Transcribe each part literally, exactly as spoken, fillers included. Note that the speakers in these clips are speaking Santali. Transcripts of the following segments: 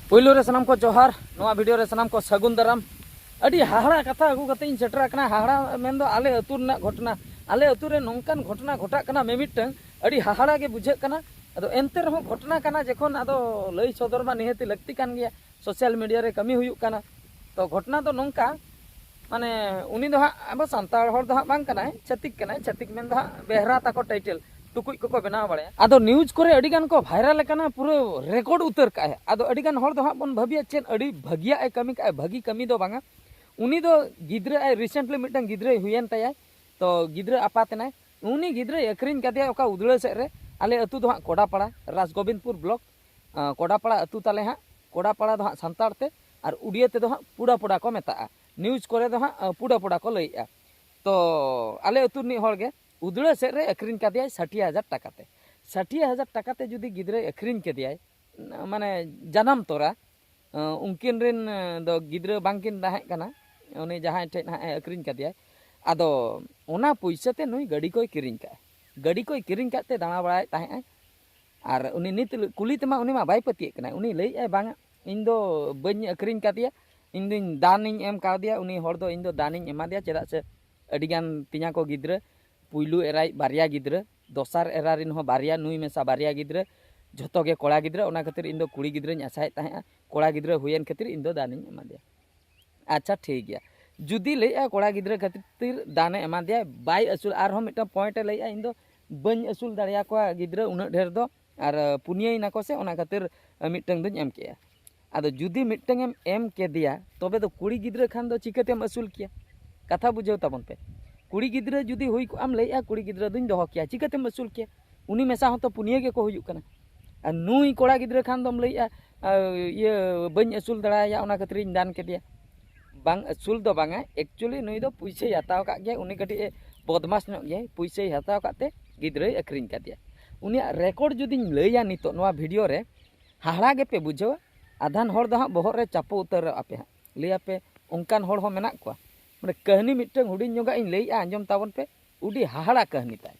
ᱯᱳᱭᱞᱳ ᱨᱮ ᱥᱟᱱᱟᱢ ᱠᱚ ᱡᱚᱦᱟᱨ, ᱱᱚᱣᱟ ᱵᱷᱤᱰᱤᱭᱳ ᱨᱮ ᱥᱟᱱᱟᱢ ᱠᱚ ᱥᱟᱹᱜᱩᱱ ᱫᱟᱨᱟᱢ᱾ ᱟᱹᱰᱤ ᱦᱟᱦᱟᱲᱟ ᱠᱟᱛᱷᱟ ᱟᱹᱜᱩ ᱠᱟᱛᱮ ᱤᱧ ᱥᱮᱴᱮᱨ ᱟᱠᱟᱱᱟ᱾ ᱦᱟᱦᱟᱲᱟ ᱢᱮᱱᱫᱚ ᱟᱞᱮ ᱟᱹᱛᱩ ᱨᱮᱱᱟᱜ ᱜᱷᱚᱴᱚᱱᱟ, ᱟᱞᱮ ᱟᱹᱛᱩ ᱨᱮ ᱱᱚᱝᱠᱟᱱ ᱜᱷᱚᱴᱚᱱᱟ ᱜᱷᱚᱴᱟᱜ ᱠᱟᱱᱟ ᱢᱤᱢᱤᱫᱴᱟᱝ, ᱟᱹᱰᱤ ᱦᱟᱦᱟᱲᱟ ᱜᱮ ᱵᱩᱡᱷᱟᱹᱜ ᱠᱟᱱᱟ᱾ ᱟᱫᱚ ᱮᱱᱛᱮ ᱨᱮᱦᱚᱸ ᱜᱷᱚᱴᱚᱱᱟ ᱠᱟᱱᱟ ᱡᱚᱠᱷᱚᱱ, ᱟᱫᱚ ᱞᱟᱹᱭ ᱥᱚᱫᱚᱨ ᱢᱟ ᱱᱤᱦᱟᱹᱛᱤ ᱞᱟᱹᱠᱛᱤ ᱠᱟᱱ ᱜᱮᱭᱟ, ᱥᱳᱥᱟᱞ ᱢᱤᱰᱤᱭᱟ ᱨᱮ ᱠᱟᱹᱢᱤ ᱦᱩᱭᱩᱜ ᱠᱟᱱᱟ᱾ ᱛᱚ ᱜᱷᱚᱴᱚᱱᱟ ᱫᱚ ᱱᱚᱝᱠᱟ, ᱢᱟᱱᱮ ᱩᱱᱤ ᱫᱚ ᱦᱟᱸᱜ ᱟᱵᱚ ᱥᱟᱱᱛᱟᱲ ᱦᱚᱲ ᱫᱚ ᱦᱟᱸᱜ ᱵᱟᱝ ᱠᱟᱱᱟᱭ, ᱪᱷᱟᱹᱛᱤᱠ ᱠᱟᱱᱟᱭ᱾ ᱪᱷᱟᱹᱛᱤᱠ ᱢᱮᱱ ᱫᱚ ᱦᱟᱸᱜ ᱵᱮᱦᱨᱟ ᱛᱟᱠᱚ ᱴᱟᱭᱴᱮᱞ, ᱴᱩᱠᱩᱡ ᱠᱚᱠᱚ ᱵᱮᱱᱟᱣ ᱵᱟᱲᱟᱭᱟ᱾ ᱟᱫᱚ ᱱᱤᱭᱩᱡᱽ ᱠᱚᱨᱮ ᱟᱹᱰᱤ ᱜᱟᱱ ᱠᱚ ᱵᱷᱟᱭᱨᱟᱞ ᱟᱠᱟᱱᱟ, ᱯᱩᱨᱟᱹ ᱨᱮᱠᱚᱨᱰ ᱩᱛᱟᱹᱨ ᱠᱟᱜᱼᱟᱭ᱾ ᱟᱫᱚ ᱟᱹᱰᱤ ᱜᱟᱱ ᱦᱚᱲ ᱫᱚ ᱦᱟᱸᱜ ᱵᱚᱱ ᱵᱷᱟᱹᱵᱤᱭᱟ ᱪᱮᱫ ᱟᱹᱰᱤ ᱵᱷᱟᱹᱜᱤᱭᱟᱜ ᱮ ᱠᱟᱹᱢᱤ ᱠᱟᱜᱼᱟᱭ, ᱵᱷᱟᱹᱜᱤ ᱠᱟᱹᱢᱤ ᱫᱚ ᱵᱟᱝᱟ᱾ ᱩᱱᱤ ᱫᱚ ᱜᱤᱫᱽᱨᱟᱹ ᱟᱡ ᱨᱤᱥᱮᱱᱴᱞᱤ ᱢᱤᱫᱴᱟᱝ ᱜᱤᱫᱽᱨᱟᱹᱭ ᱦᱩᱭᱮᱱ ᱛᱟᱭᱟᱭ, ᱛᱚ ᱜᱤᱫᱽᱨᱟᱹ ᱟᱯᱟᱛ ᱮᱱᱟᱭ᱾ ᱩᱱᱤ ᱜᱤᱫᱽᱨᱟᱹᱭ ᱟᱹᱠᱷᱨᱤᱧ ᱠᱟᱫᱮᱭᱟ ᱚᱠᱟ ᱩᱫᱽᱲᱟᱹ ᱥᱮᱫ ᱨᱮ, ᱟᱞᱮ ᱟᱹᱛᱩ ᱫᱚ ᱦᱟᱸᱜ ᱠᱚᱰᱟᱯᱟᱲᱟ, ᱨᱟᱡᱽᱜᱳᱵᱤᱱᱫᱽᱯᱩᱨ ᱵᱞᱚᱠ, ᱟᱸ, ᱠᱚᱰᱟᱯᱟᱲᱟ ᱟᱹᱛᱩ ᱛᱟᱞᱮ ᱦᱟᱸᱜ᱾ ᱠᱚᱰᱟᱯᱟᱲᱟ ᱫᱚ ᱦᱟᱸᱜ ᱥᱟᱱᱛᱟᱲ ᱛᱮ, ᱟᱨ ᱩᱰᱤᱭᱟᱹ ᱛᱮᱫᱚ ᱦᱟᱸᱜ ᱯᱩᱰᱟᱯᱚᱰᱟ ᱠᱚ ᱢᱮᱛᱟᱜᱼᱟ᱾ ᱱᱤᱭᱩᱡᱽ ᱠᱚᱨᱮ ᱫᱚ ᱦᱟᱸᱜ, ᱟᱸ, ᱯᱩᱰᱟᱯᱚᱰᱟ ᱠᱚ ᱞᱟᱹᱭᱮᱜᱼᱟ᱾ ᱛᱚ ᱟᱞᱮ ᱟᱹᱛᱩ ᱨᱤᱱᱤᱡ ᱦᱚᱲ ᱜᱮ ᱩᱫᱽᱲᱟᱹ ᱥᱮᱫ ᱨᱮ ᱟᱹᱠᱷᱨᱤᱧ ᱠᱟᱫᱮᱭᱟᱭ ᱥᱟᱴᱷᱤ ᱦᱟᱡᱟᱨ ᱴᱟᱠᱟ ᱛᱮ᱾ ᱥᱟᱴᱷᱤ ᱦᱟᱡᱟᱨ ᱴᱟᱠᱟ ᱛᱮ ᱡᱩᱫᱤ ᱜᱤᱫᱽᱨᱟᱹᱭ ᱟᱹᱠᱷᱨᱤᱧ ᱠᱮᱫᱮᱭᱟᱭ, ᱢᱟᱱᱮ ᱡᱟᱱᱟᱢ ᱛᱚᱨᱟ, ᱟᱸ, ᱩᱱᱠᱤᱱ ᱨᱤᱱ, ᱟᱸ, ᱫᱚ ᱜᱤᱫᱽᱨᱟᱹ ᱵᱟᱝᱠᱤᱱ ᱛᱟᱦᱮᱸ ᱠᱟᱱᱟ, ᱩᱱᱤ ᱡᱟᱦᱟᱸᱭ ᱴᱷᱮᱱ ᱦᱟᱸᱜ ᱮ ᱟᱹᱠᱷᱨᱤᱧ ᱠᱟᱫᱮᱭᱟᱭ᱾ ᱟᱫᱚ ᱚᱱᱟ ᱯᱩᱭᱥᱟᱹ ᱛᱮ ᱱᱩᱭ ᱜᱟᱹᱰᱤ ᱠᱚᱭ ᱠᱤᱨᱤᱧ ᱠᱟᱜᱼᱟ᱾ ᱜᱟᱹᱰᱤ ᱠᱚᱭ ᱠᱤᱨᱤᱧ ᱠᱟᱜ ᱛᱮ ᱫᱟᱬᱟ ᱵᱟᱲᱟᱭᱮᱫ ᱛᱟᱦᱮᱸᱜ ᱟᱭ᱾ ᱟᱨ ᱩᱱᱤ ᱱᱤᱛ ᱠᱩᱞᱤ ᱛᱮᱢᱟ ᱩᱱᱤ ᱢᱟ ᱵᱟᱭ ᱯᱟᱹᱛᱭᱟᱹᱜ ᱠᱟᱱᱟᱭ᱾ ᱩᱱᱤ ᱞᱟᱹᱭᱮᱫ ᱟᱭ, "ᱵᱟᱝᱟ, ᱤᱧ ᱫᱚ ᱵᱟᱹᱧ ᱟᱹᱠᱷᱨᱤᱧ ᱠᱟᱫᱮᱭᱟ, ᱤᱧ ᱫᱚᱧ ᱫᱟᱱᱤᱧ ᱮᱢ ᱠᱟᱣᱫᱮᱭᱟ, ᱩᱱᱤ ᱦᱚᱲ ᱫᱚ ᱤᱧ ᱫᱚ ᱫᱟᱱᱤᱧ ᱮᱢᱟᱫᱮᱭᱟ, ᱪᱮᱫᱟᱜ ᱥᱮ ᱟᱹᱰᱤᱜᱟᱱ ᱛᱤᱧᱟ ᱠᱚ ᱜᱤᱫᱽᱨᱟᱹ, ᱯᱩᱭᱞᱩ ᱮᱨᱟᱭᱤᱡ ᱵᱟᱨᱭᱟ ᱜᱤᱫᱽᱨᱟᱹ, ᱫᱚᱥᱟᱨ ᱮᱨᱟ ᱨᱤᱱ ᱦᱚᱸ ᱵᱟᱨᱭᱟ, ᱱᱩᱭ ᱢᱮᱥᱟ ᱵᱟᱨᱭᱟ ᱜᱤᱫᱽᱨᱟᱹ, ᱡᱷᱚᱛᱚ ᱜᱮ ᱠᱚᱲᱟ ᱜᱤᱫᱽᱨᱟᱹ, ᱚᱱᱟ ᱠᱷᱟᱹᱛᱤᱨ ᱤᱧ ᱫᱚ ᱠᱩᱲᱤ ᱜᱤᱫᱽᱨᱟᱹᱧ ᱟᱥᱟᱭᱮᱫ ᱛᱟᱦᱮᱸᱜᱼᱟ, ᱠᱚᱲᱟ ᱜᱤᱫᱽᱨᱟᱹ ᱦᱩᱭᱮᱱ ᱠᱷᱟᱹᱛᱤᱨ ᱤᱧ ᱫᱚ ᱫᱟᱱᱤᱧ ᱮᱢᱟᱫᱮᱭᱟ᱾" ᱟᱪᱪᱷᱟ, ᱴᱷᱤᱠ ᱜᱮᱭᱟ᱾ ᱡᱩᱫᱤ ᱞᱟᱹᱭᱮᱫᱼᱟ ᱠᱚᱲᱟ ᱜᱤᱫᱽᱨᱟᱹ ᱠᱷᱟᱹᱛᱤᱨ ᱫᱟᱱᱮ ᱮᱢᱟ ᱫᱮᱭᱟ, ᱵᱟᱭ ᱟᱹᱥᱩᱞ, ᱟᱨᱦᱚᱸ ᱢᱤᱫᱴᱟᱝ ᱯᱚᱭᱮᱱᱴ ᱮ ᱞᱟᱹᱭᱮᱫᱼᱟ, "ᱤᱧ ᱫᱚ ᱵᱟᱹᱧ ᱟᱹᱥᱩᱞ ᱫᱟᱲᱮᱭᱟᱠᱚᱣᱟ ᱜᱤᱫᱽᱨᱟᱹ ᱩᱱᱟᱹᱜ ᱰᱷᱮᱨ ᱫᱚ, ᱟᱨ, ᱟᱹ, ᱯᱩᱱᱭᱟᱹᱭ ᱱᱟᱠᱚ ᱥᱮ, ᱚᱱᱟ ᱠᱷᱟᱹᱛᱤᱨ, ᱟᱹ, ᱢᱤᱫᱴᱟᱝ ᱫᱚᱧ ᱮᱢ ᱠᱮᱜᱼᱟ᱾" ᱟᱫᱚ ᱡᱩᱫᱤ ᱢᱤᱫᱴᱟᱝ ᱮᱢ ᱮᱢ ᱠᱮᱫᱮᱭᱟ, ᱛᱚᱵᱮ ᱫᱚ ᱠᱩᱲᱤ ᱜᱤᱫᱽᱨᱟᱹ ᱠᱷᱟᱱ ᱫᱚ ᱪᱤᱠᱟᱹᱛᱮᱢ ᱟᱹᱥᱩᱞ ᱠᱮᱭᱟ? ᱠᱟᱛᱷᱟ ᱵᱩᱡᱷᱟᱹᱣ ᱛᱟᱵᱚᱱ ᱯᱮ᱾ ᱠᱩᱲᱤ ᱜᱤᱫᱽᱨᱟᱹ ᱡᱩᱫᱤ ᱦᱩᱭ ᱠᱚᱜᱼᱟᱢ ᱞᱟᱹᱭᱮᱫᱼᱟ, ᱠᱩᱲᱤ ᱜᱤᱫᱽᱨᱟᱹ ᱫᱚᱧ ᱫᱚᱦᱚ ᱠᱮᱭᱟ, ᱪᱤᱠᱟᱹᱛᱮᱢ ᱟᱹᱥᱩᱞ ᱠᱮᱭᱟ? ᱩᱱᱤ ᱢᱮᱥᱟ ᱦᱚᱸᱛᱚ ᱯᱩᱱᱭᱟᱹ ᱜᱮᱠᱚ ᱦᱩᱭᱩᱜ ᱠᱟᱱᱟ᱾ ᱟᱨ ᱱᱩᱭ ᱠᱚᱲᱟ ᱜᱤᱫᱽᱨᱟᱹ ᱠᱷᱟᱱ ᱫᱚᱢ ᱞᱟᱹᱭᱮᱫᱼᱟ, ᱟᱨ ᱤᱭᱟᱹ, "ᱵᱟᱹᱧ ᱟᱹᱥᱩᱞ ᱫᱟᱲᱮᱭᱟᱭᱟ, ᱚᱱᱟ ᱠᱷᱟᱹᱛᱤᱨᱤᱧ ᱫᱟᱱ ᱠᱮᱫᱮᱭᱟ᱾" ᱵᱟᱝ ᱟᱹᱥᱩᱞ ᱫᱚ ᱵᱟᱝᱟ, actually ᱱᱩᱭ ᱫᱚ ᱯᱩᱭᱥᱟᱹᱭ ᱦᱟᱛᱟᱣ ᱠᱟᱜ ᱜᱮᱭᱟ, ᱩᱱᱤ ᱠᱟᱹᱴᱤᱡ ᱮ ᱵᱚᱫᱢᱟᱥ ᱧᱚᱜ ᱜᱮᱭᱟᱭ, ᱯᱩᱭᱥᱟᱹᱭ ᱦᱟᱛᱟᱣ ᱠᱟᱜ ᱛᱮ ᱜᱤᱫᱽᱨᱟᱹᱭ ᱟᱹᱠᱷᱨᱤᱧ ᱠᱟᱫᱮᱭᱟ᱾ ᱩᱱᱤᱭᱟᱜ ᱨᱮᱠᱚᱨᱰ ᱡᱩᱫᱤᱧ ᱞᱟᱹᱭᱟ ᱱᱤᱛᱚᱜ ᱱᱚᱣᱟ ᱵᱷᱤᱰᱤᱭᱳ ᱨᱮ, ᱦᱟᱦᱟᱲᱟ ᱜᱮᱯᱮ ᱵᱩᱡᱷᱟᱹᱣᱟ᱾ ᱟᱫᱷᱟᱱ ᱦᱚᱲ ᱫᱚ ᱦᱟᱸᱜ ᱵᱚᱦᱚᱜ ᱨᱮ ᱪᱟᱯᱚ ᱩᱛᱟᱹᱨᱚᱜ ᱟᱯᱮ ᱦᱟᱸᱜ, ᱞᱟᱹᱭᱟᱯᱮ, "ᱚᱱᱠᱟᱱ ᱦᱚᱲ ᱦᱚᱸ ᱢᱮᱱᱟᱜ ᱠᱚᱣᱟ?" ᱢᱟᱱᱮ ᱠᱟᱹᱦᱱᱤ ᱢᱤᱫᱴᱟᱝ ᱦᱩᱰᱤᱧ ᱧᱚᱜᱟᱜ ᱤᱧ ᱞᱟᱹᱭᱮᱜᱼᱟ, ᱟᱸᱡᱚᱢ ᱛᱟᱵᱚᱱ ᱯᱮ, ᱟᱹᱰᱤ ᱦᱟᱦᱟᱲᱟ ᱠᱟᱹᱦᱱᱤ ᱛᱟᱭ᱾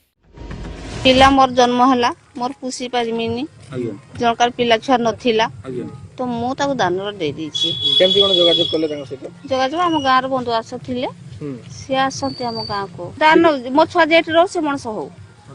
ପିଲା ମୋର ଜନ୍ମ ହେଲା, ମୋର ପୁଷି ପାରିମିନି। ଆଜ୍ଞା। ଜଣକାର ପିଲା ଛୁଆ ନଥିଲା। ଆଜ୍ଞା। ତ ମୁଁ ତାକୁ ଦାନରେ ଦେଇଦେଇଛି। କେମିତି କ'ଣ ଯୋଗାଯୋଗ କଲେ ତାଙ୍କ ସହିତ? ଯୋଗାଯୋଗ ଆମ ଗାଁର ବନ୍ଧୁ ଆସୁଥିଲେ, ହୁଁ। ସିଏ ଆସନ୍ତି ଆମ ଗାଁକୁ। ଦାନ, ମୋ ଛୁଆ ଯେଠି ରହୁ, ସେ ମଣିଷ ହଉ।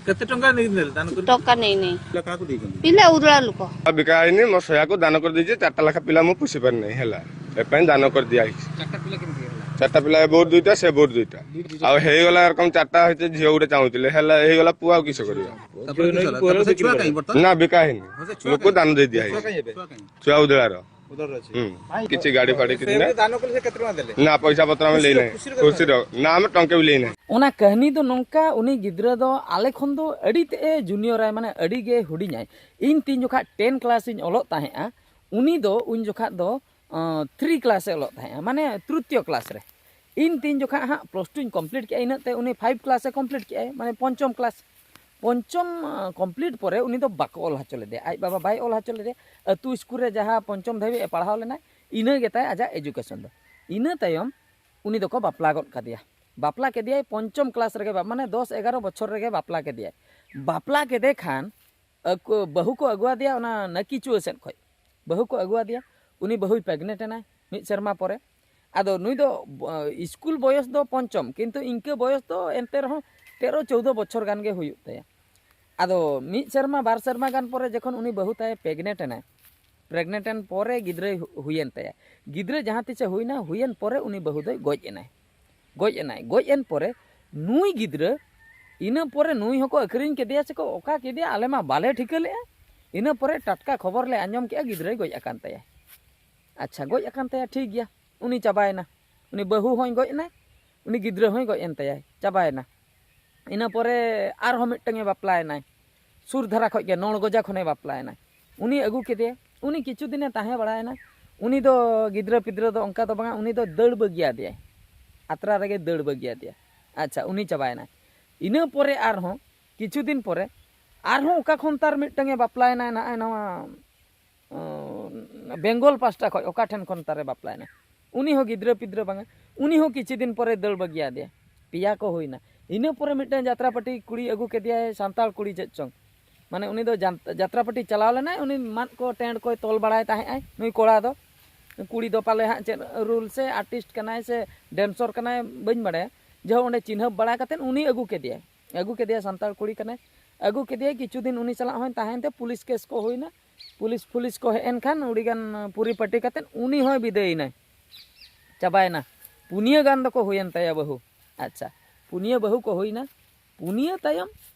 କେତେ ଟଙ୍କା ନେଇଥିଲେ ଦାନ କରି? ଟଙ୍କା ନେଇନି। ପିଲା କାହାକୁ ଦେଇଛନ୍ତି? ପିଲା ଉଦଳା ଲୋକ। ବିକା ହେଇନି, ମୋ ଛୁଆକୁ ଦାନ କରିଦେଇଛି। ଚାରିଟା ଲେଖା ପିଲା ମୁଁ ପୋଷି ପାରିନି, ହେଲା, ଏ ପାଇଁ ଦାନ କରିଦିଆ ହେଇଛି। ଚାରିଟା ପିଲା କେମିତି ହେଲା? ଚାରିଟା ପିଲା, ଏ ବୋର ଦୁଇଟା, ସେ ବୋର ଦୁଇଟା। ଆଉ ହେଇଗଲା ଏରକମ ଚାରିଟା ହେଇଛି, ଝିଅ ଗୋଟେ ଚାହୁଁଥିଲେ, ହେଲା, ହେଇଗଲା, ପୁଅ ଆଉ କିସ କରିବ? ତାପରେ କିସ ହେଲା? ତାପରେ ସେ ଛୁଆ କାହିଁ ବର୍ତ୍ତମାନ? ନା, ବିକା ହେଇନି। ହଁ, ସେ ଛୁଆ ଲୋକ କାହିଁ? ଦାନ ଦେଇଦିଆ ଛୁଆ ହେଇଛି। କାହିଁ ଏବେ? ଛୁଆ କାହିଁ? ଛୁଆ ଉଦଳାର। ଉଦଳାର ଅଛି। ହୁଁ। କାହିଁ? କିଛି ଗାଡ଼ି ଫାଡ଼ି କିଛି ସେମିତି ନାହିଁ। ଦାନ କଲେ ସେ କେତେ ଟଙ୍କା ଦେଲେ? ନା, ପଇସା ପତ୍ର ଆମେ ଖୁସିରେ, ଲେଇ ନାହିଁ। ଖୁସିରେ ଖୁସିର। ନା, ଆମେ ଟଙ୍କେ ବି ଲେଇ ନାହିଁ। ᱚᱱᱟ ᱠᱟᱹᱦᱱᱤ ᱫᱚ ᱱᱚᱝᱠᱟ, ᱩᱱᱤ ᱜᱤᱫᱽᱨᱟᱹ ᱫᱚ ᱟᱞᱮ ᱠᱷᱚᱱ ᱫᱚ ᱟᱹᱰᱤ ᱛᱮᱫ ᱮ ᱡᱩᱱᱤᱭᱚᱨᱟᱭ, ᱢᱟᱱᱮ ᱟᱹᱰᱤ ᱜᱮ ᱦᱩᱰᱤᱧᱟᱭ᱾ ᱤᱧ ᱛᱤᱱ ᱡᱚᱠᱷᱟᱡ ᱴᱮᱱ ᱠᱞᱟᱥ ᱤᱧ ᱚᱞᱚᱜ ᱛᱟᱦᱮᱸᱫᱼᱟ, ᱩᱱᱤ ᱫᱚ ᱩᱱ ᱡᱚᱠᱷᱟᱡ ᱫᱚ, ᱟᱸ, ᱛᱷᱨᱤ ᱠᱞᱟᱥ ᱮ ᱚᱞᱚᱜ ᱛᱟᱦᱮᱸᱫᱼᱟ, ᱢᱟᱱᱮ ᱛᱨᱤᱛᱤᱭᱚ ᱠᱞᱟᱥ ᱨᱮ᱾ ᱤᱧ ᱛᱤᱱ ᱡᱚᱠᱷᱟᱡ ᱦᱟᱸᱜ ᱯᱞᱟᱥ ᱴᱩᱧ ᱠᱚᱢᱯᱞᱤᱴ ᱠᱮᱜᱼᱟ, ᱤᱱᱟᱹᱜ ᱛᱮ ᱩᱱᱤ ᱯᱷᱟᱭᱤᱵᱷ ᱠᱞᱟᱥ ᱮ ᱠᱚᱢᱯᱞᱤᱴ ᱠᱮᱜᱼᱟᱭ, ᱢᱟᱱᱮ ᱯᱚᱧᱪᱚᱢ ᱠᱞᱟᱥ᱾ ᱯᱚᱧᱪᱚᱢ, ᱟᱸ, ᱠᱚᱢᱯᱞᱤᱴ ᱯᱚᱨᱮ ᱩᱱᱤ ᱫᱚ ᱵᱟᱠᱚ ᱚᱞ ᱦᱚᱪᱚ ᱞᱮᱫᱮᱭᱟ, ᱟᱡ ᱵᱟᱵᱟ ᱵᱟᱭ ᱚᱞ ᱦᱚᱪᱚ ᱞᱮᱫᱮᱭᱟ᱾ ᱟᱹᱛᱩ ᱥᱠᱩᱞ ᱨᱮ ᱡᱟᱦᱟᱸ ᱯᱚᱧᱪᱚᱢ ᱫᱷᱟᱹᱵᱤᱡ ᱮ ᱯᱟᱲᱦᱟᱣ ᱞᱮᱱᱟᱭ, ᱤᱱᱟᱹ ᱜᱮᱛᱟᱭ ᱟᱡᱟᱜ ᱮᱡᱩᱠᱮᱥᱚᱱ ᱫᱚ᱾ ᱤᱱᱟᱹ ᱛᱟᱭᱚᱢ ᱩᱱᱤ ᱫᱚᱠᱚ ᱵᱟᱯᱞᱟ ᱜᱚᱫ ᱠᱟᱫᱮᱭᱟ᱾ ᱵᱟᱯᱞᱟ ᱠᱮᱫᱮᱭᱟᱭ ᱯᱚᱧᱪᱚᱢ ᱠᱞᱟᱥ ᱨᱮᱜᱮ, ᱵᱟ-, ᱢᱟᱱᱮ ᱫᱚᱥ ᱮᱜᱟᱨᱚ ᱵᱚᱪᱷᱚᱨ ᱨᱮᱜᱮ ᱵᱟᱯᱞᱟ ᱠᱮᱫᱮᱭᱟᱭ᱾ ᱵᱟᱯᱞᱟ ᱠᱮᱫᱮ ᱠᱷᱟᱱ ᱟᱠᱚ, ᱵᱟᱹᱦᱩ ᱠᱚ ᱟᱹᱜᱩᱣᱟᱫᱮᱭᱟ ᱚᱱᱟ ᱱᱟᱹᱠᱤᱪᱩᱣᱟᱹ ᱥᱮᱫ ᱠᱷᱚᱡ᱾ ᱵᱟᱹᱦᱩ ᱠᱚ ᱟᱹᱜᱩᱣᱟᱫᱮᱭᱟ, ᱩᱱᱤ ᱵᱟᱹᱦᱩᱭ ᱯᱨᱮᱜᱱᱮᱱᱴ ᱮᱱᱟᱭ ᱢᱤᱫ ᱥᱮᱨᱢᱟ ᱯᱚᱨᱮ᱾ ᱟᱫᱚ ᱱᱩᱭ ᱫᱚ, ᱵᱚ-, ᱥᱠᱩᱞ ᱵᱚᱭᱚᱥ ᱫᱚ ᱯᱚᱧᱪᱚᱢ, ᱠᱤᱱᱛᱩ ᱤᱱᱠᱟᱹ ᱵᱚᱭᱚᱥ ᱫᱚ ᱮᱱᱛᱮ ᱨᱮᱦᱚᱸ ᱛᱮᱨᱚ ᱪᱳᱣᱫᱚ ᱵᱚᱪᱷᱚᱨ ᱜᱟᱱ ᱜᱮ ᱦᱩᱭᱩᱜ ᱛᱟᱭᱟ᱾ ᱟᱫᱚ ᱢᱤᱫ ᱥᱮᱨᱢᱟ, ᱵᱟᱨ ᱥᱮᱨᱢᱟ ᱜᱟᱱ ᱯᱚᱨᱮ ᱡᱚᱠᱷᱚᱱ ᱩᱱᱤ ᱵᱟᱹᱦᱩ ᱛᱟᱭ ᱯᱨᱮᱜᱱᱮᱱᱴ ᱮᱱᱟᱭ, ᱯᱨᱮᱜᱱᱮᱱᱴ ᱮᱱ ᱯᱚᱨᱮ ᱜᱤᱫᱽᱨᱟᱹᱭ ᱦᱩ-, ᱦᱩᱭᱮᱱ ᱛᱟᱭᱟ᱾ ᱜᱤᱫᱽᱨᱟᱹ ᱡᱟᱦᱟᱸ ᱛᱤᱥᱮ ᱦᱩᱭᱱᱟ, ᱦᱩᱭᱮᱱ ᱯᱚᱨᱮ ᱩᱱᱤ ᱵᱟᱹᱦᱩ ᱫᱚᱭ ᱜᱚᱡ ᱮᱱᱟᱭ᱾ ᱜᱚᱡ ᱮᱱᱟᱭ᱾ ᱜᱚᱡ ᱮᱱ ᱯᱚᱨᱮ ᱱᱩᱭ ᱜᱤᱫᱽᱨᱟᱹ, ᱤᱱᱟᱹ ᱯᱚᱨᱮ ᱱᱩᱭ ᱦᱚᱸᱠᱚ ᱟᱹᱠᱷᱨᱤᱧ ᱠᱮᱫᱮᱭᱟ ᱥᱮᱠᱚ ᱚᱠᱟ ᱠᱮᱫᱮᱭᱟ, ᱟᱞᱮ ᱢᱟ ᱵᱟᱞᱮ ᱴᱷᱤᱠᱟᱹ ᱞᱮᱜᱼᱟ᱾ ᱤᱱᱟᱹ ᱯᱚᱨᱮ ᱴᱟᱴᱠᱟ ᱠᱷᱚᱵᱚᱨ ᱞᱮ ᱟᱸᱡᱚᱢ ᱠᱮᱜᱼᱟ, ᱜᱤᱫᱽᱨᱟᱹᱭ ᱜᱚᱡ ᱟᱠᱟᱱ ᱛᱟᱭᱟ᱾ ᱟᱪᱪᱷᱟ, ᱜᱚᱡ ᱟᱠᱟᱱ ᱛᱟᱭᱟ, ᱴᱷᱤᱠ ᱜᱮᱭᱟ, ᱩᱱᱤ ᱪᱟᱵᱟᱭᱮᱱᱟ᱾ ᱩᱱᱤ ᱵᱟᱹᱦᱩ ᱦᱚᱸᱭ ᱜᱚᱡ ᱮᱱᱟᱭ, ᱩᱱᱤ ᱜᱤᱫᱽᱨᱟᱹ ᱦᱚᱸᱭ ᱜᱚᱡ ᱮᱱ ᱛᱟᱭᱟᱭ, ᱪᱟᱵᱟᱭᱮᱱᱟ᱾ ᱤᱱᱟᱹ ᱯᱚᱨᱮ ᱟᱨᱦᱚᱸ ᱢᱤᱫᱴᱟᱝ ᱮ ᱵᱟᱯᱞᱟᱭᱮᱱᱟᱭ, ᱥᱩᱨ ᱫᱷᱟᱨᱟ ᱠᱷᱚᱡ ᱜᱮ, ᱱᱚᱲᱜᱚᱡᱟ ᱠᱷᱚᱱᱮ ᱵᱟᱯᱞᱟᱭᱮᱱᱟᱭ᱾ ᱩᱱᱤ ᱟᱹᱜᱩ ᱠᱮᱫᱮᱭᱟ, ᱩᱱᱤ ᱠᱤᱪᱷᱩ ᱫᱤᱱᱮ ᱛᱟᱦᱮᱸ ᱵᱟᱲᱟᱭᱮᱱᱟ᱾ ᱩᱱᱤ ᱫᱚ ᱜᱤᱫᱽᱨᱟᱹ ᱯᱤᱫᱽᱨᱟᱹ ᱫᱚ ᱚᱱᱠᱟ ᱫᱚ ᱵᱟᱝᱟ, ᱩᱱᱤ ᱫᱚ ᱫᱟᱹᱲ ᱵᱟᱹᱜᱤᱭᱟᱫᱮᱭᱟᱭ, ᱟᱛᱨᱟ ᱨᱮᱜᱮ ᱫᱟᱹᱲ ᱵᱟᱹᱜᱤᱭᱟᱫᱮᱭᱟ᱾ ᱟᱪᱪᱷᱟ, ᱩᱱᱤ ᱪᱟᱵᱟᱭᱮᱱᱟᱭ᱾ ᱤᱱᱟᱹ ᱯᱚᱨᱮ ᱟᱨᱦᱚᱸ ᱠᱤᱪᱷᱩ ᱫᱤᱱ ᱯᱚᱨᱮ ᱟᱨᱦᱚᱸ ᱚᱠᱟ ᱠᱷᱚᱱ ᱛᱟᱨ ᱢᱤᱫᱴᱟᱝ ᱮ ᱵᱟᱯᱞᱟᱭᱮᱱᱟᱭ, ᱱᱚᱜᱼᱚᱭ ᱱᱚᱣᱟ ᱚ, ᱵᱮᱝᱜᱚᱞ ᱯᱟᱥᱴᱟ ᱠᱷᱚᱡ ᱚᱠᱟ ᱴᱷᱮᱱ ᱠᱷᱚᱱ ᱛᱟᱨᱮ ᱵᱟᱯᱞᱟᱭᱮᱱᱟ? ᱩᱱᱤ ᱦᱚᱸ ᱜᱤᱫᱽᱨᱟᱹ ᱯᱤᱫᱽᱨᱟᱹ ᱵᱟᱝᱟ, ᱩᱱᱤ ᱦᱚᱸ ᱠᱤᱪᱷᱩ ᱫᱤᱱ ᱯᱚᱨᱮ ᱫᱟᱹᱲ ᱵᱟᱹᱜᱤᱭᱟᱫᱮᱭᱟ᱾ ᱯᱮᱭᱟ ᱠᱚ ᱦᱩᱭᱱᱟ᱾ ᱤᱱᱟᱹ ᱯᱚᱨᱮ ᱢᱤᱫᱴᱟᱝ ᱡᱟᱛᱨᱟ ᱯᱟᱹᱴᱤ ᱠᱩᱲᱤ ᱟᱹᱜᱩ ᱠᱮᱫᱮᱭᱟᱭ, ᱥᱟᱱᱛᱟᱲ ᱠᱩᱲᱤ ᱪᱮᱫ ᱪᱚᱝ᱾ ᱢᱟᱱᱮ ᱩᱱᱤ ᱫᱚ ᱡᱟᱱ- ᱡᱟᱛᱨᱟ ᱯᱟᱹᱴᱤ ᱪᱟᱞᱟᱣ ᱞᱮᱱᱟᱭ, ᱩᱱᱤ ᱢᱟᱫ ᱠᱚ ᱴᱮᱱᱴ ᱠᱚᱭ ᱛᱚᱞ ᱵᱟᱲᱟᱭ ᱛᱟᱦᱮᱸᱜ ᱟᱭ᱾ ᱱᱩᱭ ᱠᱚᱲᱟ ᱫᱚ, ᱠᱩᱲᱤ ᱫᱚ ᱯᱟᱞᱮ ᱦᱟᱸᱜ ᱪᱮᱫ ᱨᱩᱞ ᱥᱮ ᱟᱨᱴᱤᱥᱴ ᱠᱟᱱᱟᱭ ᱥᱮ ᱰᱮᱱᱥᱚᱨ ᱠᱟᱱᱟᱭ, ᱵᱟᱹᱧ ᱵᱟᱲᱟᱭᱟ᱾ ᱡᱟᱦᱳ, ᱚᱸᱰᱮ ᱪᱤᱱᱦᱟᱹᱯ ᱵᱟᱲᱟ ᱠᱟᱛᱮᱫ ᱩᱱᱤ ᱟᱹᱜᱩ ᱠᱮᱫᱮᱭᱟᱭ, ᱟᱹᱜᱩ ᱠᱮᱫᱮᱭᱟᱭ, ᱥᱟᱱᱛᱟᱲ ᱠᱩᱲᱤ ᱠᱟᱱᱟᱭ, ᱟᱹᱜᱩ ᱠᱮᱫᱮᱭᱟᱭ᱾ ᱠᱤᱪᱷᱩ ᱫᱤᱱ ᱩᱱᱤ ᱥᱟᱞᱟᱜ ᱦᱚᱸᱭ ᱛᱟᱦᱮᱸᱭᱮᱱ ᱛᱮ ᱯᱩᱞᱤᱥ ᱠᱮᱥ ᱠᱚ ᱦᱩᱭᱱᱟ᱾ ᱯᱩᱞᱤᱥ ᱯᱩᱞᱤᱥ ᱠᱚ ᱦᱮᱡ ᱮᱱ ᱠᱷᱟᱱ ᱟᱹᱰᱤᱜᱟᱱ ᱯᱩᱨᱤᱯᱟᱴᱤ ᱠᱟᱛᱮᱫ ᱩᱱᱤ ᱦᱚᱸᱭ ᱵᱤᱫᱟᱹᱭᱮᱱᱟᱭ, ᱪᱟᱵᱟᱭᱮᱱᱟ᱾ ᱯᱩᱱᱭᱟᱹ ᱜᱟᱱ ᱫᱚᱠᱚ ᱦᱩᱭᱮᱱ ᱛᱟᱭᱟ ᱵᱟᱹᱦᱩ᱾ ᱟᱪᱪᱷᱟ, ᱯᱩᱱᱭᱟᱹ ᱵᱟᱹᱦᱩ ᱠᱚ ᱦᱩᱭᱱᱟ᱾ ᱯᱩᱱᱭᱟᱹ ᱛᱟᱭᱚᱢ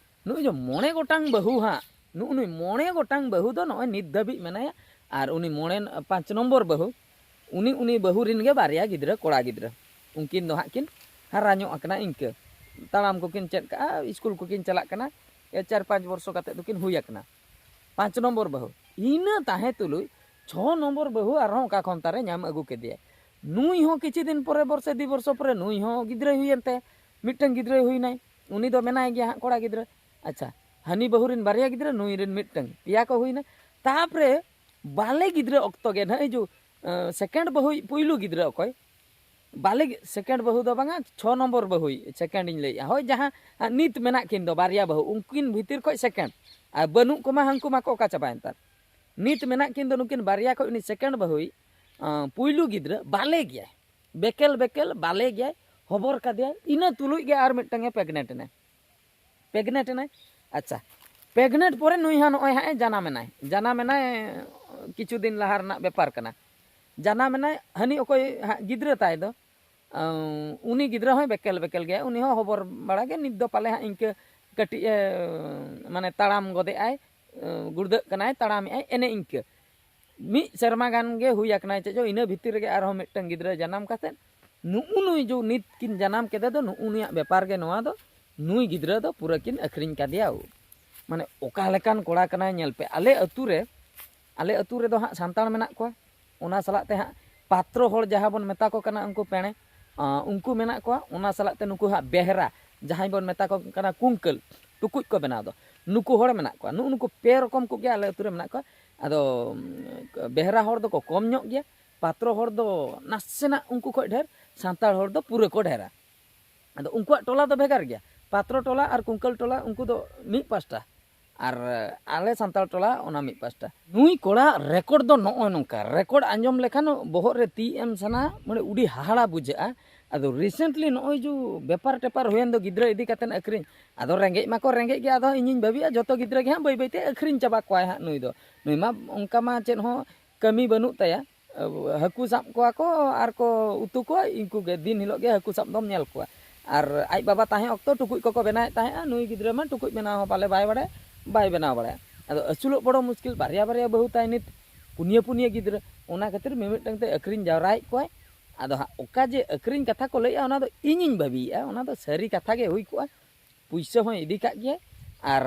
ᱱᱩᱭ ᱡᱮ ᱢᱚᱬᱮ ᱜᱚᱴᱟᱝ ᱵᱟᱹᱦᱩ ᱦᱟᱸᱜ, ᱱᱩᱜᱼᱩ ᱱᱩᱭ ᱢᱚᱬᱮ ᱜᱚᱴᱟᱝ ᱵᱟᱹᱦᱩ ᱫᱚ ᱱᱚᱜᱼᱚᱭ ᱱᱤᱛ ᱫᱷᱟᱹᱵᱤᱡ ᱢᱮᱱᱟᱭᱟ᱾ ᱟᱨ ᱩᱱᱤ ᱢᱚᱬᱮ, ᱯᱟᱸᱪ ᱱᱚᱢᱵᱚᱨ ᱵᱟᱹᱦᱩ, ᱩᱱᱤ, ᱩᱱᱤ ᱵᱟᱹᱦᱩ ᱨᱤᱱ ᱜᱮ ᱵᱟᱨᱭᱟ ᱜᱤᱫᱽᱨᱟᱹ, ᱠᱚᱲᱟ ᱜᱤᱫᱽᱨᱟᱹ, ᱩᱱᱠᱤᱱ ᱫᱚ ᱦᱟᱸᱜ ᱠᱤᱱ ᱦᱟᱨᱟ ᱧᱚᱜ ᱟᱠᱟᱱᱟ᱾ ᱤᱱᱠᱟᱹ ᱛᱟᱲᱟᱢ ᱠᱚᱠᱤᱱ ᱪᱮᱫ ᱠᱟᱜᱼᱟ, ᱥᱠᱩᱞ ᱠᱚᱠᱤᱱ ᱪᱟᱞᱟᱜ ᱠᱟᱱᱟ᱾ ᱮ, ᱪᱟᱨ ᱯᱟᱸᱪ ᱵᱚᱨᱥᱚ ᱠᱟᱛᱮ ᱫᱚᱠᱤᱱ ᱦᱩᱭ ᱟᱠᱟᱱᱟ᱾ ᱯᱟᱸᱪ ᱱᱚᱢᱵᱚᱨ ᱵᱟᱹᱦᱩ᱾ ᱤᱱᱟᱹ ᱛᱟᱦᱮᱸ ᱛᱩᱞᱩᱡ ᱪᱷᱚ ᱱᱚᱢᱵᱚᱨ ᱵᱟᱹᱦᱩ ᱟᱨᱦᱚᱸ ᱚᱠᱟ ᱠᱷᱚᱱ ᱛᱟᱨᱮ ᱧᱟᱢ ᱟᱹᱜᱩ ᱠᱮᱫᱮᱭᱟ᱾ ᱱᱩᱭ ᱦᱚᱸ ᱠᱤᱪᱷᱩ ᱫᱤᱱ ᱯᱚᱨᱮ, ᱵᱚᱨᱥᱮ ᱫᱩ ᱵᱚᱨᱥᱚ ᱯᱚᱨᱮ, ᱱᱩᱭ ᱦᱚᱸ ᱜᱤᱫᱽᱨᱟᱹᱭ ᱦᱩᱭᱮᱱ ᱛᱟᱭᱟ, ᱢᱤᱫᱴᱟᱝ ᱜᱤᱫᱽᱨᱟᱹᱭ ᱦᱩᱭᱱᱟᱭ᱾ ᱩᱱᱤ ᱫᱚ ᱢᱮᱱᱟᱭ ᱜᱮᱭᱟ ᱦᱟᱸᱜ, ᱠᱚᱲᱟ ᱜᱤᱫᱽᱨᱟᱹ᱾ ᱟᱪᱪᱷᱟ, ᱦᱟᱹᱱᱤ ᱵᱟᱹᱦᱩ ᱨᱤᱱ ᱵᱟᱨᱭᱟ ᱜᱤᱫᱽᱨᱟᱹ, ᱱᱩᱭ ᱨᱤᱱ ᱢᱤᱫᱴᱟᱝ, ᱯᱮᱭᱟ ᱠᱚ ᱦᱩᱭᱱᱟ᱾ ᱛᱟᱯᱚᱨᱮ ᱵᱟᱞᱮ ᱜᱤᱫᱽᱨᱟᱹ ᱚᱠᱛᱚ ᱜᱮ ᱱᱟᱦᱟᱜ, ᱦᱤᱡᱩᱜ, ᱮ, ᱥᱮᱠᱮᱱᱰ ᱵᱟᱹᱦᱩᱭ, ᱯᱩᱭᱞᱩ ᱜᱤᱫᱽᱨᱟᱹ ᱚᱠᱚᱭ, ᱵᱟᱞᱮ ᱜᱤ-, ᱥᱮᱠᱮᱱᱰ ᱵᱟᱹᱦᱩ ᱫᱚ ᱵᱟᱝᱟ, ᱪᱷᱚ ᱱᱚᱢᱵᱚᱨ ᱵᱟᱹᱦᱩᱭ, ᱥᱮᱠᱮᱱᱰ ᱤᱧ ᱞᱟᱹᱭᱮᱜᱼᱟ, ᱦᱳᱭ, ᱡᱟᱦᱟᱸ, ᱟ, ᱱᱤᱛ ᱢᱮᱱᱟᱜ ᱠᱤᱱ ᱫᱚ ᱵᱟᱨᱭᱟ ᱵᱟᱹᱦᱩ, ᱩᱱᱠᱤᱱ ᱵᱷᱤᱛᱤᱨ ᱠᱷᱚᱱ ᱥᱮᱠᱮᱱᱰ᱾ ᱟᱨ ᱵᱟᱹᱱᱩᱜ ᱠᱚᱢᱟ, ᱦᱟᱹᱱᱠᱩ ᱢᱟᱠᱚ ᱚᱠᱟ ᱪᱟᱵᱟᱭᱮᱱ ᱛᱟᱨ᱾ ᱱᱤᱛ ᱢᱮᱱᱟᱜ ᱠᱤᱱ ᱫᱚ ᱱᱩᱠᱤᱱ ᱵᱟᱨᱭᱟ ᱠᱷᱚᱱ ᱩᱱᱤ ᱥᱮᱠᱮᱱᱰ ᱵᱟᱹᱦᱩᱭ, ᱟ, ᱯᱩᱭᱞᱩ ᱜᱤᱫᱽᱨᱟᱹ ᱵᱟᱞᱮ ᱜᱮᱭᱟᱭ, ᱵᱮᱠᱮᱞ ᱵᱮᱠᱮᱞ ᱵᱟᱞᱮ ᱜᱮᱭᱟᱭ, ᱦᱚᱵᱚᱨ ᱠᱟᱫᱮᱭᱟᱭ, ᱤᱱᱟᱹ ᱛᱩᱞᱩᱡ ᱜᱮ ᱟᱨ ᱢᱤᱫᱴᱟᱝ ᱮ ᱯᱮᱜᱽᱱᱮᱴ ᱮᱱᱟᱭ᱾ ᱯᱮᱜᱽᱱᱮᱴ ᱮᱱᱟᱭ᱾ ᱟᱪᱪᱷᱟ, ᱯᱮᱜᱽᱱᱮᱴ ᱯᱚᱨᱮ ᱱᱩᱭ ᱦᱚᱸ ᱱᱚᱜᱼᱚᱭ ᱦᱟᱸᱜ ᱮ ᱡᱟᱱᱟᱢ ᱮᱱᱟᱭ᱾ ᱡᱟᱱᱟᱢ ᱮᱱᱟᱭ, ᱠᱤᱪᱷᱩ ᱫᱤᱱ ᱞᱟᱦᱟ ᱨᱮᱱᱟᱜ ᱵᱮᱯᱟᱨ ᱠᱟᱱᱟ᱾ ᱡᱟᱱᱟᱢ ᱮᱱᱟᱭ, ᱦᱟᱹᱱᱤ ᱚᱠᱚᱭ ᱦᱟᱸᱜ ᱜᱤᱫᱽᱨᱟᱹ ᱛᱟᱭ ᱫᱚ, ᱟᱸ, ᱩᱱᱤ ᱜᱤᱫᱽᱨᱟᱹ ᱦᱚᱸᱭ ᱵᱮᱠᱮᱞ ᱵᱮᱠᱮᱞ ᱜᱮᱭᱟᱭ᱾ ᱩᱱᱤ ᱦᱚᱸ ᱦᱚᱵᱚᱨ ᱵᱟᱲᱟ ᱜᱮ, ᱱᱤᱛ ᱫᱚ ᱯᱟᱞᱮ ᱦᱟᱸᱜ ᱤᱱᱠᱟᱹ ᱠᱟᱹᱴᱤᱡ ᱮ, ᱢᱟᱱᱮ, ᱛᱟᱲᱟᱢ ᱜᱚᱫᱮᱜᱼᱟᱭ, ᱜᱩᱲᱫᱟᱹᱜ ᱠᱟᱱᱟᱭ, ᱛᱟᱲᱟᱢᱮᱜᱼᱟᱭ, ᱮᱱᱮ ᱤᱱᱠᱟᱹ᱾ ᱢᱤᱫ ᱥᱮᱨᱢᱟ ᱜᱟᱱ ᱜᱮ ᱦᱩᱭ ᱟᱠᱟᱱᱟᱭ ᱪᱮᱫ ᱪᱚ, ᱤᱱᱟᱹ ᱵᱷᱤᱛᱤᱨ ᱨᱮᱜᱮ ᱟᱨᱦᱚᱸ ᱢᱤᱫᱴᱟᱝ ᱜᱤᱫᱽᱨᱟᱹ ᱡᱟᱱᱟᱢ ᱠᱟᱛᱮᱫ, ᱱᱩᱜᱼᱩ ᱱᱩᱭ ᱡᱚ ᱱᱤᱛ ᱠᱤᱱ ᱡᱟᱱᱟᱢ ᱠᱮᱫᱮ ᱫᱚ, ᱱᱩᱜᱼᱩ ᱱᱩᱭᱟᱜ ᱵᱮᱯᱟᱨ ᱜᱮ ᱱᱚᱣᱟ ᱫᱚ, ᱱᱩᱭ ᱜᱤᱫᱽᱨᱟᱹ ᱫᱚ ᱯᱩᱨᱟᱹ ᱠᱤᱱ ᱟᱹᱠᱷᱨᱤᱧ ᱠᱟᱫᱮᱭᱟ᱾ ᱢᱟᱱᱮ, ᱚᱠᱟ ᱞᱮᱠᱟᱱ ᱠᱚᱲᱟ ᱠᱟᱱᱟᱭ ᱧᱮᱞ ᱯᱮ᱾ ᱟᱞᱮ ᱟᱹᱛᱩ ᱨᱮ, ᱟᱞᱮ ᱟᱹᱛᱩ ᱨᱮᱫᱚ ᱦᱟᱸᱜ ᱥᱟᱱᱛᱟᱲ ᱢᱮᱱᱟᱜ ᱠᱚᱣᱟ, ᱚᱱᱟ ᱥᱟᱞᱟᱜ ᱛᱮ ᱦᱟᱸᱜ ᱯᱟᱛᱨᱚ ᱦᱚᱲ ᱡᱟᱦᱟᱸ ᱵᱚᱱ ᱢᱮᱛᱟ ᱠᱚ ᱠᱟᱱᱟ, ᱩᱱᱠᱩ ᱯᱮᱲᱮ, ᱟᱸ, ᱩᱱᱠᱩ ᱢᱮᱱᱟᱜ ᱠᱚᱣᱟ, ᱚᱱᱟ ᱥᱟᱞᱟᱜ ᱛᱮ ᱱᱩᱠᱩ ᱦᱟᱸᱜ ᱵᱮᱦᱨᱟ, ᱡᱟᱦᱟᱸᱭ ᱵᱚᱱ ᱢᱮᱛᱟ ᱠᱚ ᱠᱟᱱᱟ ᱠᱩᱝᱠᱟᱹᱞ, ᱴᱩᱠᱩᱡ ᱠᱚ ᱵᱮᱱᱟᱣ ᱫᱚ, ᱱᱩᱠᱩ ᱦᱚᱲ ᱢᱮᱱᱟᱜ ᱠᱚᱣᱟ᱾ ᱱᱩᱜᱼᱩ ᱱᱩᱠᱩ ᱯᱮ ᱨᱚᱠᱚᱢ ᱠᱚᱜᱮ ᱟᱞᱮ ᱟᱹᱛᱩ ᱨᱮ ᱢᱮᱱᱟᱜ ᱠᱚᱣᱟ᱾ ᱟᱫᱚ, ᱩᱢ, ᱵᱮᱦᱨᱟ ᱦᱚᱲ ᱫᱚᱠᱚ ᱠᱚᱢ ᱧᱚᱜ ᱜᱮᱭᱟ, ᱯᱟᱛᱨᱚ ᱦᱚᱲ ᱫᱚ ᱱᱟᱥᱮᱱᱟᱜ ᱩᱱᱠᱩ ᱠᱷᱚᱱ ᱰᱷᱮᱨ, ᱥᱟᱱᱛᱟᱲ ᱦᱚᱲ ᱫᱚ ᱯᱩᱨᱟᱹ ᱠᱚ ᱰᱷᱮᱨᱟ᱾ ᱟᱫᱚ ᱩᱱᱠᱩᱣᱟᱜ ᱴᱚᱞᱟ ᱫᱚ ᱵᱷᱮᱜᱟᱨ ᱜᱮᱭᱟ᱾ ᱯᱟᱛᱨᱚ ᱴᱚᱞᱟ ᱟᱨ ᱠᱩᱝᱠᱟᱹᱞ ᱴᱚᱞᱟ, ᱩᱱᱠᱩ ᱫᱚ ᱢᱤᱫ ᱯᱟᱥᱴᱟ᱾ ᱟᱨ ᱟᱞᱮ ᱥᱟᱱᱛᱟᱲ ᱴᱚᱞᱟ ᱚᱱᱟ ᱢᱤᱫ ᱯᱟᱥᱴᱟ᱾ ᱱᱩᱭ ᱠᱚᱲᱟ ᱨᱮᱠᱚᱨᱰ ᱫᱚ ᱱᱚᱜᱼᱚᱭ ᱱᱚᱝᱠᱟ, ᱨᱮᱠᱚᱨᱰ ᱟᱸᱡᱚᱢ ᱞᱮᱠᱷᱟᱱ ᱵᱚᱦᱚᱜ ᱨᱮ ᱛᱤ ᱮᱢ ᱥᱟᱱᱟ, ᱢᱟᱱᱮ ᱟᱹᱰᱤ ᱦᱟᱦᱟᱲᱟ ᱵᱩᱡᱷᱟᱹᱜᱼᱟ᱾ ᱟᱫᱚ ᱨᱤᱥᱮᱱᱴᱞᱤ ᱱᱚᱜᱼᱚᱭ ᱡᱮ ᱵᱮᱯᱟᱨ ᱴᱮᱯᱟᱨ ᱦᱩᱭᱮᱱ ᱫᱚ ᱜᱤᱫᱽᱨᱟᱹ ᱤᱫᱤ ᱠᱟᱛᱮᱫ ᱟᱹᱠᱷᱨᱤᱧ, ᱟᱫᱚ ᱨᱮᱸᱜᱮᱡ ᱢᱟᱠᱚ ᱨᱮᱸᱜᱮᱡ ᱜᱮ, ᱟᱫᱚ ᱤᱧᱤᱧ ᱵᱷᱟᱹᱵᱤᱭᱮᱫᱼᱟ ᱡᱚᱛᱚ ᱜᱤᱫᱽᱨᱟᱹ ᱜᱮ ᱦᱟᱸᱜ ᱵᱟᱹᱭ ᱵᱟᱹᱭᱛᱮ ᱟᱹᱠᱷᱨᱤᱧ ᱪᱟᱵᱟ ᱠᱚᱣᱟᱭ ᱦᱟᱸᱜ ᱱᱩᱭ ᱫᱚ᱾ ᱱᱩᱭ ᱢᱟ ᱚᱱᱠᱟ ᱢᱟ ᱪᱮᱫ ᱦᱚᱸ ᱠᱟᱹᱢᱤ ᱵᱟᱹᱱᱩᱜ ᱛᱟᱭᱟ᱾ ᱦᱟᱹᱠᱩ ᱥᱟᱵ ᱠᱚᱣᱟ ᱠᱚ ᱟᱨ ᱠᱚ ᱩᱛᱩ ᱠᱚᱣᱟ, ᱤᱱᱠᱩ ᱜᱮ ᱫᱤᱱ ᱦᱤᱞᱳᱜ ᱜᱮ ᱦᱟᱹᱠᱩ ᱥᱟᱵ ᱫᱚᱢ ᱧᱮᱞ ᱠᱚᱣᱟ᱾ ᱟᱨ ᱟᱡ ᱵᱟᱵᱟ ᱛᱟᱦᱮᱸ ᱚᱠᱛᱚ ᱴᱩᱠᱩᱡ ᱠᱚᱠᱚ ᱵᱮᱱᱟᱣᱮᱫ ᱛᱟᱦᱮᱸᱜᱼᱟ, ᱱᱩᱭ ᱜᱤᱫᱽᱨᱟᱹ ᱢᱟ ᱴᱩᱠᱩᱡ ᱵᱮᱱᱟᱣ ᱦᱚᱸ ᱯᱟᱞᱮ ᱵᱟᱭ ᱵᱟᱲᱟᱭᱟ, ᱵᱟᱭ ᱵᱮᱱᱟᱣ ᱵᱟᱲᱟᱭᱟ᱾ ᱟᱫᱚ ᱟᱹᱥᱩᱞᱚᱜ ᱵᱚᱲᱚ ᱢᱩᱥᱠᱤᱞ, ᱵᱟᱨᱭᱟ ᱵᱟᱨᱭᱟ ᱵᱟᱹᱦᱩ ᱛᱟᱭ ᱱᱤᱛ, ᱯᱩᱱᱭᱟᱹ ᱯᱩᱱᱭᱟᱹ ᱜᱤᱫᱽᱨᱟᱹ, ᱚᱱᱟ ᱠᱷᱟᱹᱛᱤᱨ ᱢᱤᱢᱤᱫᱴᱟᱝ ᱛᱮ ᱟᱹᱠᱷᱨᱤᱧ ᱡᱟᱣᱨᱟᱭᱮᱫ ᱠᱚᱣᱟᱭ᱾ ᱟᱫᱚ ᱦᱟᱸᱜ ᱚᱠᱟ ᱡᱮ ᱟᱹᱠᱷᱨᱤᱧ ᱠᱟᱛᱷᱟ ᱠᱚ ᱞᱟᱹᱭᱮᱜᱼᱟ, ᱚᱱᱟ ᱫᱚ ᱤᱧᱤᱧ ᱵᱷᱟᱹᱵᱤᱭᱮᱜᱼᱟ, ᱚᱱᱟ ᱫᱚ ᱥᱟᱹᱨᱤ ᱠᱟᱛᱷᱟ ᱜᱮ ᱦᱩᱭ ᱠᱚᱜᱼᱟ᱾ ᱯᱩᱭᱥᱟᱹ ᱦᱚᱸᱭ ᱤᱫᱤ ᱠᱟᱜ ᱜᱮᱭᱟ ᱟᱨ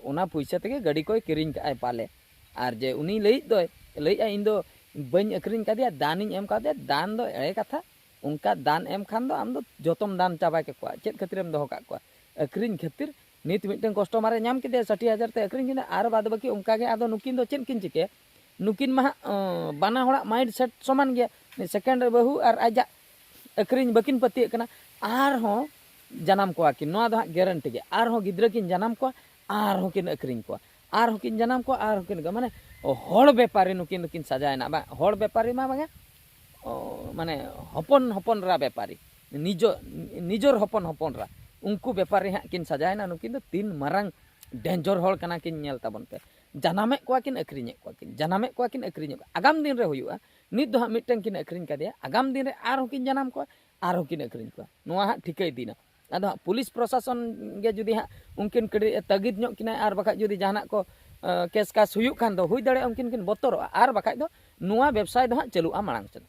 ᱚᱱᱟ ᱯᱩᱭᱥᱟᱹ ᱛᱮᱜᱮ ᱜᱟᱹᱰᱤ ᱠᱚᱭ ᱠᱤᱨᱤᱧ ᱠᱟᱜᱼᱟᱭ ᱯᱟᱞᱮ᱾ ᱟᱨ ᱡᱮ ᱩᱱᱤ ᱞᱟᱹᱭᱮᱫ ᱫᱚᱭ, ᱞᱟᱹᱭᱮᱜᱼᱟ, "ᱤᱧ ᱫᱚ ᱵᱟᱹᱧ ᱟᱹᱠᱷᱨᱤᱧ ᱠᱟᱫᱮᱭᱟ, ᱫᱟᱱᱤᱧ ᱮᱢ ᱠᱟᱫᱮᱭᱟ", ᱫᱟᱱ ᱫᱚ ᱮᱲᱮ ᱠᱟᱛᱷᱟ᱾ ᱚᱱᱠᱟ ᱫᱟᱱ ᱮᱢ ᱠᱷᱟᱱ ᱫᱚ ᱟᱢ ᱫᱚ ᱡᱚᱛᱚᱢ ᱫᱟᱱ ᱪᱟᱵᱟ ᱠᱮᱠᱚᱣᱟ᱾ ᱪᱮᱫ ᱠᱷᱟᱹᱛᱤᱨᱮᱢ ᱫᱚᱦᱚ ᱠᱟᱜ ᱠᱚᱣᱟ? ᱟᱹᱠᱷᱨᱤᱧ ᱠᱷᱟᱹᱛᱤᱨ᱾ ᱱᱤᱛ ᱢᱤᱫᱴᱟᱝ ᱠᱚᱥᱴᱚᱢᱟᱨᱮ ᱧᱟᱢ ᱠᱮᱫᱮᱭᱟ, ᱥᱟᱴᱷᱤ ᱦᱟᱡᱟᱨ ᱛᱮ ᱟᱹᱠᱷᱨᱤᱧ ᱠᱮᱫᱟ, ᱟᱨ ᱵᱟᱫ ᱵᱟᱹᱠᱤ ᱚᱱᱠᱟ ᱜᱮ᱾ ᱟᱫᱚ ᱱᱩᱠᱤᱱ ᱫᱚ ᱪᱮᱫ ᱠᱤᱱ ᱪᱤᱠᱟᱹᱭᱟ? ᱱᱩᱠᱤᱱ ᱢᱟ ᱦᱟᱸᱜ, ᱚᱸ, ᱵᱟᱱᱟ ᱦᱚᱲᱟᱜ ᱢᱟᱭᱤᱱᱰ ᱥᱮᱴ ᱥᱚᱢᱟᱱ ᱜᱮᱭᱟ᱾ ᱩᱱᱤ ᱥᱮᱠᱮᱱᱰ ᱵᱟᱹᱦᱩ ᱟᱨ ᱟᱡᱟᱜ ᱟᱹᱠᱷᱨᱤᱧ ᱵᱟᱹᱠᱤᱱ ᱯᱟᱹᱛᱭᱟᱹᱜ ᱠᱟᱱᱟ, ᱟᱨᱦᱚᱸ ᱡᱟᱱᱟᱢ ᱠᱚᱣᱟ ᱠᱤᱱ, ᱱᱚᱣᱟ ᱫᱚ ᱦᱟᱸᱜ ᱜᱮᱨᱮᱱᱴᱤ ᱜᱮ᱾ ᱟᱨᱦᱚᱸ ᱜᱤᱫᱽᱨᱟᱹ ᱠᱤᱱ ᱡᱟᱱᱟᱢ ᱠᱚᱣᱟ, ᱟᱨᱦᱚᱸ ᱠᱤᱱ ᱟᱹᱠᱷᱨᱤᱧ ᱠᱚᱣᱟ, ᱟᱨᱦᱚᱸ ᱠᱤᱱ ᱡᱟᱱᱟᱢ ᱠᱚᱣᱟ, ᱟᱨᱦᱚᱸ ᱠᱤᱱ, ᱢᱟᱱᱮ ᱦᱚᱲ ᱵᱮᱯᱟᱨᱤ ᱱᱩᱠᱤᱱ ᱫᱚᱠᱤᱱ ᱥᱟᱡᱟᱣᱮᱱᱟ, ᱵᱟᱝ, ᱦᱚᱲ ᱵᱮᱯᱟᱨᱤ ᱢᱟ ᱵᱟᱝᱟ, ᱚ, ᱢᱟᱱᱮ ᱦᱚᱯᱚᱱ ᱦᱚᱯᱚᱱ ᱨᱟ ᱵᱮᱯᱟᱨᱤ, ᱱᱤᱡᱚ-, ᱱᱤᱡᱚᱨ ᱦᱚᱯᱚᱱ ᱦᱚᱯᱚᱱ ᱨᱟ, ᱩᱱᱠᱩ ᱵᱮᱯᱟᱨᱤ ᱦᱟᱸᱜ ᱠᱤᱱ ᱥᱟᱡᱟᱣᱮᱱᱟ᱾ ᱱᱩᱠᱤᱱ ᱫᱚ ᱛᱤᱱ ᱢᱟᱨᱟᱝ ᱰᱮᱧᱡᱚᱨ ᱦᱚᱲ ᱠᱟᱱᱟ ᱠᱤᱱ, ᱧᱮᱞ ᱛᱟᱵᱚᱱ ᱯᱮ᱾ ᱡᱟᱱᱟᱢᱮᱫ ᱠᱚᱣᱟ ᱠᱤᱱ, ᱟᱹᱠᱷᱨᱤᱧᱮᱫ ᱠᱚᱣᱟ ᱠᱤᱱ, ᱡᱟᱱᱟᱢᱮᱫ ᱠᱚᱣᱟ ᱠᱤᱱ, ᱟᱹᱠᱷᱨᱤᱧᱮᱫ ᱠᱚᱣᱟ᱾ ᱟᱜᱟᱢ ᱫᱤᱱ ᱨᱮ ᱦᱩᱭᱩᱜᱼᱟ, ᱱᱤᱛ ᱫᱚ ᱦᱟᱸᱜ ᱢᱤᱫᱴᱟᱝ ᱠᱤᱱ ᱟᱹᱠᱷᱨᱤᱧ ᱠᱟᱫᱮᱭᱟ, ᱟᱜᱟᱢ ᱫᱤᱱ ᱨᱮ ᱟᱨᱦᱚᱸ ᱠᱤᱱ ᱡᱟᱱᱟᱢ ᱠᱚᱣᱟ, ᱟᱨᱦᱚᱸ ᱠᱤᱱ ᱟᱹᱠᱷᱨᱤᱧ ᱠᱚᱣᱟ᱾ ᱱᱚᱣᱟ ᱦᱟᱸᱜ ᱴᱷᱤᱠᱟᱹ ᱤᱫᱤᱱᱟ᱾ ᱟᱫᱚ ᱦᱟᱸᱜ ᱯᱩᱞᱤᱥ ᱯᱨᱚᱥᱟᱥᱚᱱ ᱜᱮ ᱡᱩᱫᱤ ᱦᱟᱸᱜ ᱩᱱᱠᱤᱱ ᱠᱟᱹᱴᱤᱡ ᱮ ᱛᱟᱹᱜᱤᱫ ᱧᱚᱜ ᱠᱤᱱᱟᱭ, ᱟᱨ ᱵᱟᱠᱷᱟᱡ ᱡᱩᱫᱤ ᱡᱟᱦᱟᱱᱟᱜ ᱠᱚ, ᱮ, ᱠᱮᱥ ᱠᱟᱥ ᱦᱩᱭᱩᱜ ᱠᱷᱟᱱ ᱫᱚ ᱦᱩᱭ ᱫᱟᱲᱮᱭᱟᱜᱼᱟ ᱩᱱᱠᱤᱱ ᱠᱤᱱ ᱵᱚᱛᱚᱨᱚᱜᱼᱟ, ᱟᱨ ᱵᱟᱠᱷᱟᱡ ᱫᱚ ᱱᱚᱣᱟ ᱵᱮᱵᱽᱥᱟᱭ ᱫᱚ ᱦᱟᱸᱜ ᱪᱟᱹᱞᱩᱜᱼᱟ ᱢᱟᱲᱟᱝ ᱥᱮᱫ᱾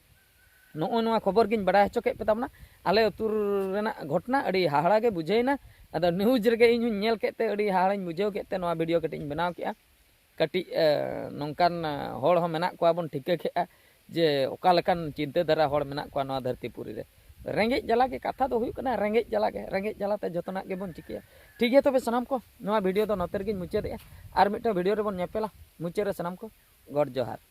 ᱱᱚᱜᱼᱚᱭ ᱱᱚᱣᱟ ᱠᱷᱚᱵᱚᱨ ᱜᱤᱧ ᱵᱟᱲᱟᱭ ᱦᱚᱪᱚ ᱠᱮᱫ ᱯᱮ ᱛᱟᱵᱚᱱᱟ᱾ ᱟᱞᱮ ᱟᱹᱛᱩ ᱨᱮᱱᱟᱜ ᱜᱷᱚᱴᱚᱱᱟ ᱟᱹᱰᱤ ᱦᱟᱦᱟᱲᱟ ᱜᱮ ᱵᱩᱡᱷᱟᱹᱣᱮᱱᱟ᱾ ᱟᱫᱚ ᱱᱤᱭᱩᱡᱽ ᱨᱮᱜᱮ ᱤᱧ ᱦᱚᱸᱧ ᱧᱮᱞ ᱠᱮᱫ ᱛᱮ ᱟᱹᱰᱤ ᱦᱟᱦᱟᱲᱟᱧ ᱵᱩᱡᱷᱟᱹᱣ ᱠᱮᱫ ᱛᱮ ᱱᱚᱣᱟ ᱵᱷᱤᱰᱤᱭᱳ ᱠᱟᱹᱴᱤᱡ ᱤᱧ ᱵᱮᱱᱟᱣ ᱠᱮᱫᱼᱟ᱾ ᱠᱟᱹᱴᱤᱡ, ᱮ, ᱱᱚᱝᱠᱟᱱ, ᱮ, ᱦᱚᱲ ᱦᱚᱸ ᱢᱮᱱᱟᱜ ᱠᱚᱣᱟ ᱵᱚᱱ ᱴᱷᱤᱠᱟᱹ ᱠᱮᱫᱼᱟ ᱡᱮ ᱚᱠᱟ ᱞᱮᱠᱟᱱ ᱪᱤᱱᱛᱟᱹ ᱫᱷᱟᱨᱟ ᱦᱚᱲ ᱢᱮᱱᱟᱜ ᱠᱚᱣᱟ ᱱᱚᱣᱟ ᱫᱷᱟᱹᱨᱛᱤ ᱯᱩᱨᱤ ᱨᱮ᱾ ᱨᱮᱸᱜᱮᱡ ᱡᱟᱞᱟ ᱜᱮ ᱠᱟᱛᱷᱟ ᱫᱚ ᱦᱩᱭᱩᱜ ᱠᱟᱱᱟ, ᱨᱮᱸᱜᱮᱡ ᱡᱟᱞᱟ ᱜᱮ, ᱨᱮᱸᱜᱮᱡ ᱡᱟᱞᱟ ᱛᱮ ᱡᱚᱛᱚᱱᱟᱜ ᱜᱮᱵᱚᱱ ᱪᱤᱠᱟᱹᱭᱟ᱾ ᱴᱷᱤᱠ ᱜᱮᱭᱟ ᱛᱚᱵᱮ ᱥᱟᱱᱟᱢ ᱠᱚ, ᱱᱚᱣᱟ ᱵᱷᱤᱰᱤᱭᱳ ᱫᱚ ᱱᱚᱛᱮ ᱨᱮᱜᱮᱧ ᱢᱩᱪᱟᱹᱫᱮᱜᱼᱟ᱾ ᱟᱨ ᱢᱤᱫᱴᱟᱝ ᱵᱷᱤᱰᱤᱭᱳ ᱨᱮᱵᱚᱱ ᱧᱮᱯᱮᱞᱟ᱾ ᱢᱩᱪᱟᱹᱫ ᱨᱮ ᱥᱟᱱᱟᱢ ᱠᱚ ᱜᱚᱰ ᱡᱚᱦᱟᱨ᱾